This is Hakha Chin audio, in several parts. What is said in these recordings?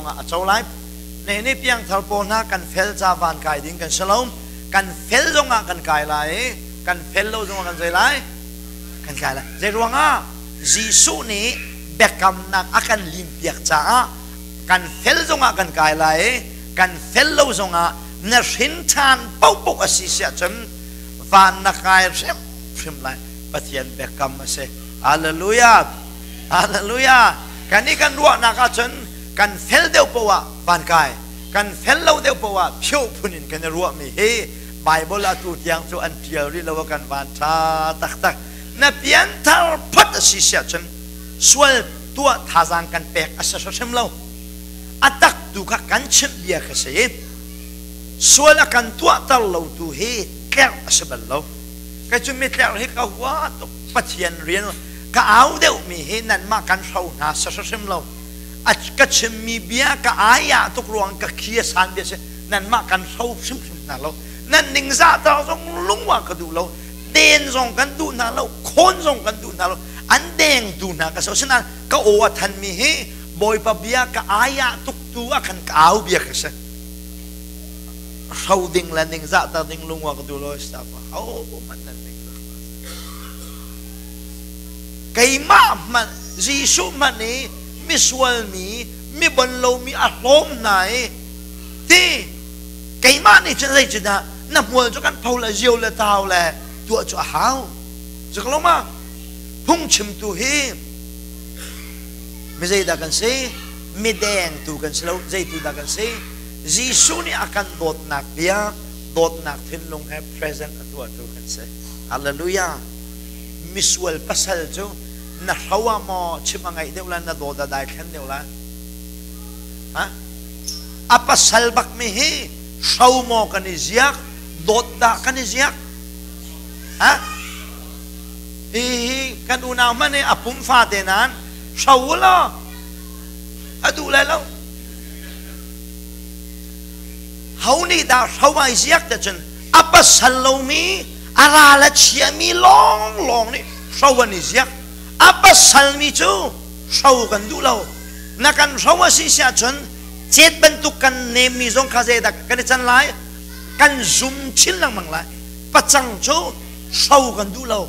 zongah a co lai. Ne nih piangthar pawl hna kan fel ca van kai ding kan si lo. Kan fel zongah kan kai lai i kan fel lo zongah kan zei lai? Kan kai lai. Zei ruangah? Jesuh nih biakamnak a kan limpiak caah kan fel zongah kan kai lai i kan fel lo zongah na hrin ṭhan paohpaoh a si siah cun van na kai hrimhrim lai. Pathian biakam a si. Hallelujah! Hallelujah! Kan i kan ruahnak ahcun kan fel deuh poah ah van kai, kan fel lo deuh poah ah phioh phun in kan i ruahmi hi Bible atu tiang cu an ṭial rih lo ah kan van ṭha taktak. Na pianthar phot a si siah cun sual tuah thazaang kan pek a si hrimhrim lo. A tak tu kha kan chimh bia kha si i sual a kan tuahter lo tu hi tlerh a si bal lo. Kei cu mitlerh hi ka hua tuk. Pathian rian ka au deuhmi hi nanmah kan hro hna sa hrim lo. A ka chimmi bia ka ai-ah tuk ruang ka khi a san bia si nanmah kan hro hrimhrim hna lo. Nan ningzah zong lungwa ka duh lo. Den zong kan duh hna lo. Khawn zong kan duh hna lo. An dengtu hna ka so. Sinain ka aw a thanmi hi Bawipa bia ka ai-ah tuk tu ah khan ka au bia ka si. Hro ding le ningzahter ding lungwa ka duh lo. Ho hmanh nan ning Keimah hmanh Jesuh hmanh i misual mi mi bon lomi a hlawm hna i ti keimah nih cun zeitindah na hmual cu kan pho le zio le tau le tuah cu a hau cu ka lo ma phungchimtu hi mi zeidah kan si midengtu kan si lo zeitu dah kan si Jesuh nih a kan dawtnak bia dawtnak thinlung he present a tuahtu kan si. Hallelujah. Misual pasal cu na hro ah maw chim a ngaih deuh la na dawt a dai thlen deuh la? Ha? A pasal bak mi hi hro maw kan i ziak dawt dah kan i ziak? Ha? Hi hi kan unau hmanh hi a pum fate nain hro law a duh lai lo. Ho nih dah hro ai ziak te cun a pasal lomi a ral a chiami lawnglawng nih hro an i ziak. A pasalmi cu hro kan duh lo. Na kan hro a si si ahcun cet bantuk kan nemmi zong kha zeidah kan i can lai? Kan zum chin lengmang lai. Pacang cu hro kan duh lo.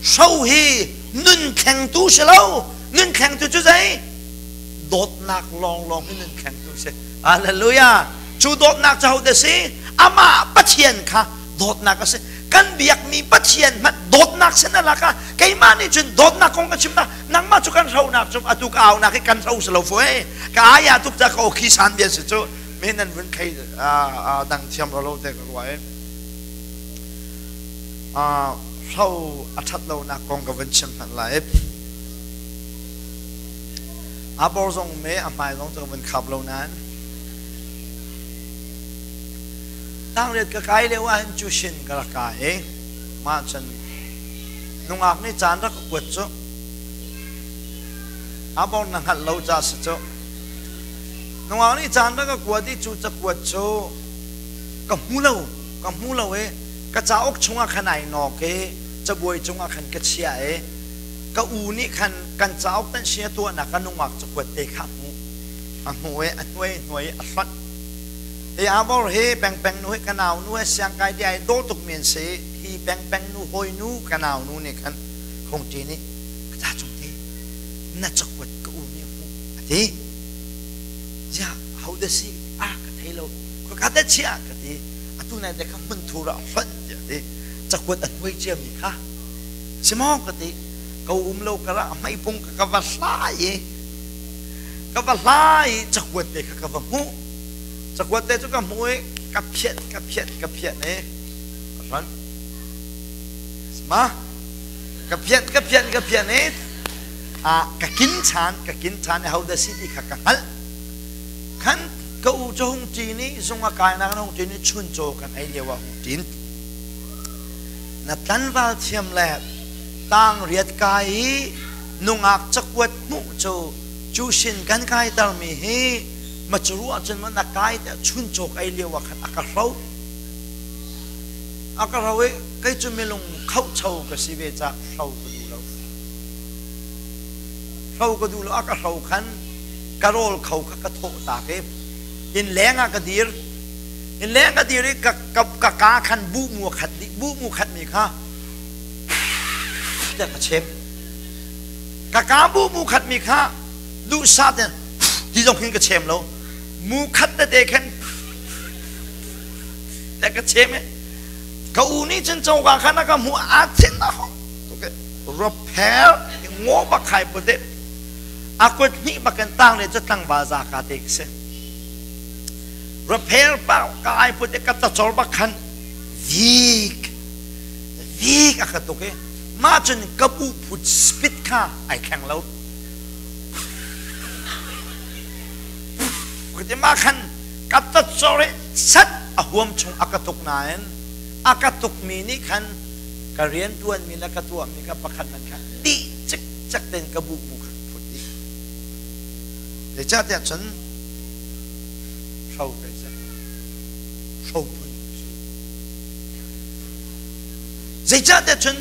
Hro hi nun thlengtu si lo. Nun thlengtu cu zei? Dawtnak lawnglawng hi nun thlengtu si. Hallelujah! Cu dawtnak cu hodah si? Amah Pathian kha dawtnak a si. Kan biakmi Pathian hmanh dawtnak sin a lak ah keimah nih cun dawtnak kong ka chim na nangmah cu kan hronak cu atu ka aunak hi kan hro si lo fu e ka aya tuk ca ka awkhi san bia si cu men nan vun khei dang thiam ro lo te ka ruah e hro a that lonak kong ka vun chim hmanh lai A bor zong me a hmai zong cu van khap lo nain tangriat ka kai lio ah hin cushin ka rak kai i mah cun nungak nih caan rak ka kuat cu a bor na hngalh lo ca si cu nungak nih caan rak ka kuat i cu cakuat cu ka hmu lo ka hmu lo i ka cauk chungah khan ai nawk i cabuai cungah khan ka chiah i Ka u nih khan kan cauk tanhsia tuahnak ka nungak cakuat te kha a hmuh. A hmuh i a hnuai hnuai i a hlonh. Hi Abor hi pengpeng nu hi ka nau nu he siangkai ti ai dawh tukmi an si. Hi pengpeng nu hawi nu ka nau nu nih khan Khongṭi nih ka ta cung te na cakuat ka u nih a hmuh a ti. Ziah hodah si ah ka thei lo. Khua ka chiah ka ti. Atu nai te kha hmun thur ah hlonh tiah a ti. Cakuat a hnuai ciami kha Si maw ka ti ka um lo karah hmeipung ka ka va hlai i ka va hlai i cakuat te kha ka va hmuh cakuat te cu ka hmuh i ka phiat ka phiat ka phiat i ka hlonh ma ka phiat ka phiat ka phiat i a ka kin chan ka kin chan i ho dah si ti kha ka hngalh khan ka u cu hung ṭin i zung a kainak hung ṭin i chuncaw kan ei lio ah hung ṭin Na tlanval thiam le tangriat kai i nungak cakuat hmuh cu cu sin kan kaitermi hi ma cu ruah cun ma na kai tiah chuncawk ei lio ah khan a ka hro. A ka hro i kei cu milung khohcho ka si ve caah hro ka duh lo. Hro ka duh lo a ka hro khan Ka rawl kho kha ka thawh tak i inn leng ah ka dir. Inn leng ka dir i ka ka ka khan buh mu a khat dih. Buh mu khat mi kha tiah ka chem. Ka ka buh mu khat mi kha duhsah tein ti zong khin ka chem lo. Mu khat tete khan tiah ka chem i ka u nih cun coka khan a ka hmuh a thin a hong tuk i ropher ngaw bak khai put i a kut hnih bak in tang le cu tlangval za ka te ka si. Rapher pa ka ai put i ka tacor bak khan vik vik a ka tuk i mah cun ka bu phut spit kha ai thleng lo. Ka mah khan ka tacor i sat a huam chung a ka tuk nain a ka tukmi nih khan ka rianṭuanmi le ka tuahmi ka pakhat man kha dih cikcek tein ka bu mu kha phut dih. Zeicahtiah cun hro kai si. Hro phun si. Zeicahtiah cun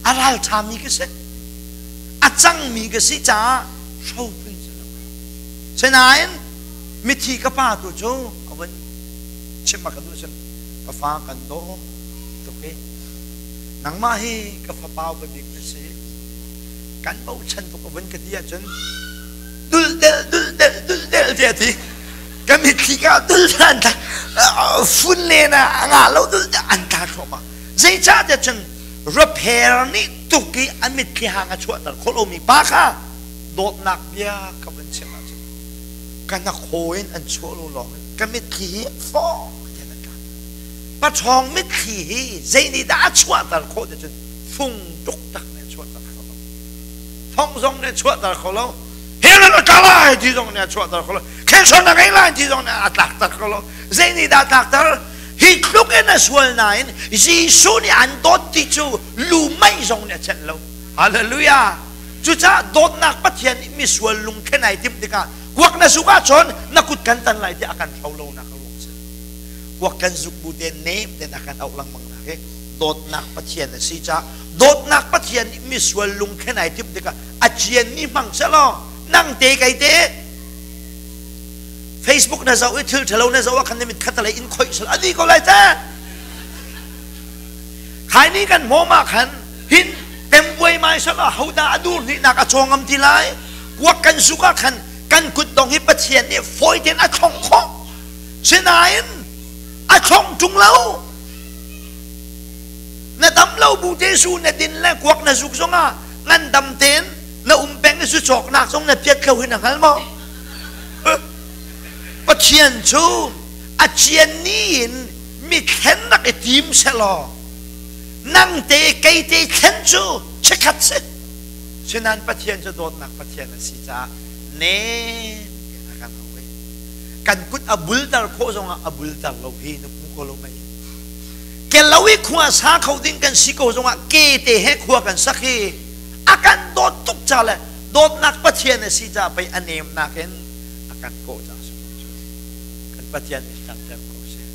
a ralṭhami ka si. A cangmi ka si caah hro phun si lo. Sinain mithi ka pa tu cu a vun chim a ka duh cun ka fa kan daw tuk i nangmah hi ka fapa upa bik na si kan bochan tuk a vun ka ti ahcun duldel duldel duldel tiah ti ka mitthli ka dul an tla fun len ah a ngah lo dul an tla thluahmah zeicahtiah cun rapher nih tuk i a mitthli hang a chuahter khawh lomi pa kha dawtnak bia ka vun chim ahcun ka hnakhaw in an chuah lo lawng in ka mitthli hi fawk tiah an tla paṭhawng mitthli hi zei nih dah a chuahter khawh ti cun fung tuk tak nih a chuahter kho lo thong zong nih a chuahter kho lo hell a tla lai ti zong nih a chuahter kho lo cancer na ngei lai ti zong nih a tlakter kho lo zei nih dah tlakter hi tluk in a sual nain Jesuh nih an dawt ti cu lu mei zong nih a celh lo hallelujah cucaah dawtnak Pathian nih misual lungthlen ai timh tikah kuak na zuk ahcun na kut kan tan lai tiah a kan hro lonak a ruang si kuak kan zuk bu te nem ten a kan auh lengmang nak hi dawtnak Pathian a si caah dawtnak Pathian nih misual lungthlen ai timh tikah a cianmi hmang selaw nang te kei te Facebook na zoh i thil ṭhalo na zoh ah khan na mit khat lei in khoih sel a di ko lai te khai ni kan hmawm ah khan hin tembuai mai sel ah hodah a dur hnih nak a cawngam ti lai kuak kan suk ah khan kan kut dong hi Pathian nih fawi tein a thlong khawh sinain a thlong ṭung lo na dam lo bu te su na din le kuak na zuk zongah ngandam tein na um peng i zu cawknak zong na piat lo hi na hngal maw Pathian cu a cian ni in mi thlen rak i tim selaw nang te kei te thlen cu chikkhat si sinan Pathian cu dawtnak Pathian a si caah nem tein a kan auh i kan kut a bulter khawh zongah a bulter lo hi na hmu ko lo mei ke lo i khua sa kho ding kan si ko zongah ke te he khua kan sak hi a kan dawt tuk ca le dawtnak Pathian a si ca pei a nemnak in a kan kawh ca si ko cu kan Pathian nih tlangter ko seh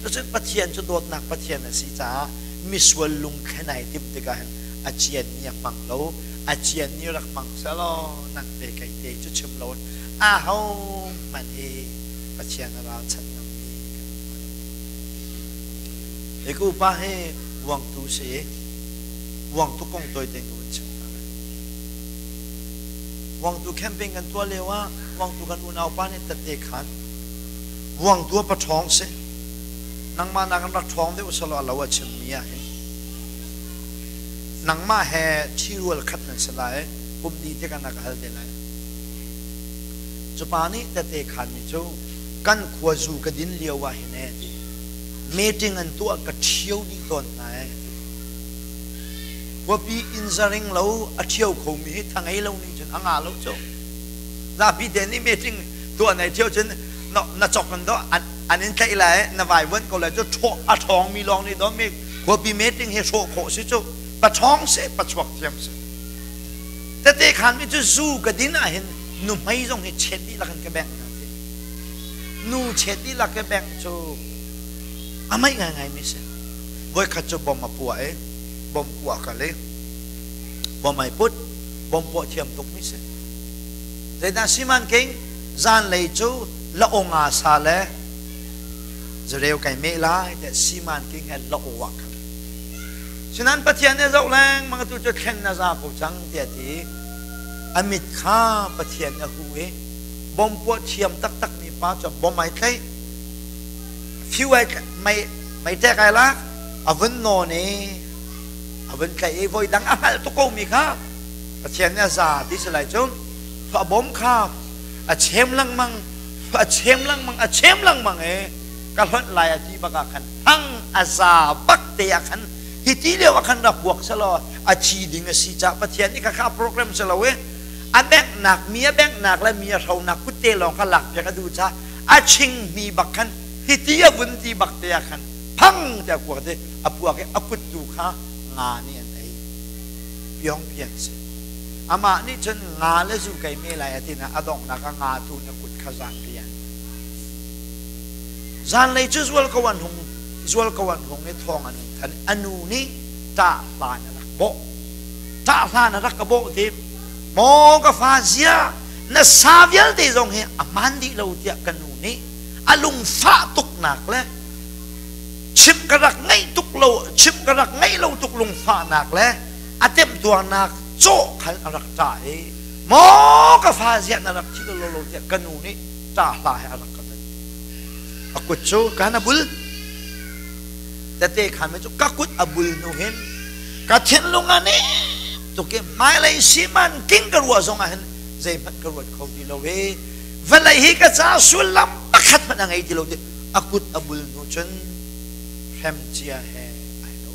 cucun Pathian cu dawtnak Pathian a si caah misual lungthlen ai timh tikah hin a cian ni a hmang lo a cian ni rak hmang selaw nang te kei te cu chim lo a ho hmanh hi Pathian a ralchanh ngammi kan um lo Hi ka upa hi Vuangtu si i Vuangtu kong tawi tein ka vun chim hna lai. Vuangtu camping kan tuah lio ah Vuangtu kan unau pa nih tette khan Vuangtu a paṭhawng si. Nangmah nakin rak ṭhawng deuh selaw a lo a chimmi ah hin nangmah he ṭhirual khat nan si lai kum dih tikah na ka hal te lai. Cu pa nih tette khanmi cu kan khua zu ka din lio ah hin ee ti meeting an tuah ka ṭhio dih tawn hna ee. Khuapi inn zaring lo a ṭhio khomi hi tha ngei lo nih cun a ngah lo cu. Zapi te nih meeting tuah nai ṭhio cun na cok in do an in tlaih lai na vaivuan ko lai cu a ṭhawngmi lawng nih do mi khuapi meeting hi hrawh khawh si cu paṭhawng seh pachuak thiam si. Tete khan mi cu zu ka din ah hin nuhmei zong hi chet dihlak in ka bengh hna ti. Nu chet dihlak ka bengh cu a maih ngaingai mi si. Voikhat cu bom a puah i bom puah kal i bom ai put bom puah thiam tuk mi si. Zeidah siman king Zanlei cu la-aw nga sa le zareu kai meh lai tiah siman king he la-aw ah kal. Sinan Pathian nih zoh lengmang atu cu thlen na za ko cang tiah ti. A mit kha Pathian a hu i bom puah thiam taktakmi pa cu bom ai tlaih. Fiu ai mei mei ṭek ai lak a vun nawn i a vun tlaih i voi dang a hngalh tuk komi kha Pathian nih a za ti si lai cu a bom kha a chem lengmang a chem lengmang a chem lengmang i ka hlonh lai a ti bak ah khan hang a za bak te ah khan hi ti lio ah khan rak puak selaw a thi ding a si caah Pathian nih khakha program si lo i a benghnak mi a benghnak le mi a hronak kutte lawng kha lakpiak a duh caah a chingmi bak khan hiti a vun ti bak te ah khan phang tiah kuak te a puak i a kut tu kha nga nih an ei piong pian si amah nih cun nga le zu kei me lai a ti na a donghnak ah nga tu na kut kha zan rian zanlei cu zual ko an hung zual ko an hung i thawng an hung than a nu nih ṭah hlan a rak bawh ṭah hlan a rak ka bawh ti maw ka fa zia na sa vialte zong hi a hmaan dih lo tiah ka nu nih a lungfah tuknak le chimh ka rak ngaih tuk lo chimh ka rak ngaih lo tuk lungfahnak le a temtuarnak cawh khan a rak ṭah i maw ka fa ziah na rak thi lo lo tiah ka nu nih ṭah hla he a rak ka nan a kut cu kan a bul tete khan cu ka kut a bul hnu hin ka thinlung a nih tuk i hmailei siman king ka ruah zong ah hin zeihmanh ka ruat kho ti lo i vawlei hi ka ca sullam pakhat hmanh a ngei ti lo ti a kut a bul hnu cun hrem cia he ai lo.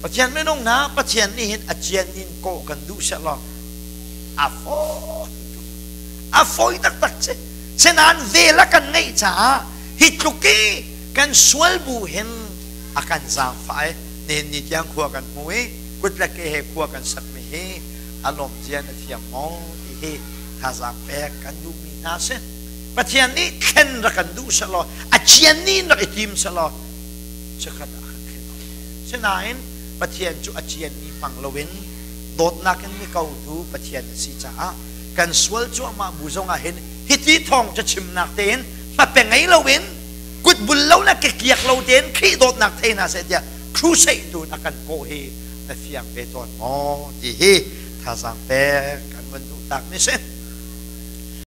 Pathian minung hna Pathian nih hin a cian in kawh kan duh sehlaw a fawi tuk a fawi taktak si senain vel a kan ngeih caah hi tluk i kan sual bu hin a kan zaangfah i nihin ni tiang khua kan hmu i kut le ke he khua kan sakmi hi a lawm zia na thiam maw ti hi thazaang pek kan duhmi hna si. Pathian nih thlen rak kan duh sehlaw a cian ni in rak i tim sehlaw chikkhat ah kan thlen awk. Sinain Pathian cu a cian mi hmang loin dawtnak in mi kotu Pathian a si caah kan sual cuahmah bu zongah hin hiti thawng ca chimnak tein hmape ngei loin kut bul lo le kekiak lo tein Khrih dawtnak thei hna seh tiah crusade tu in a kan kawh hi na fiang ve tawn maw ti hi thazaang pek kan van duh tak ni si.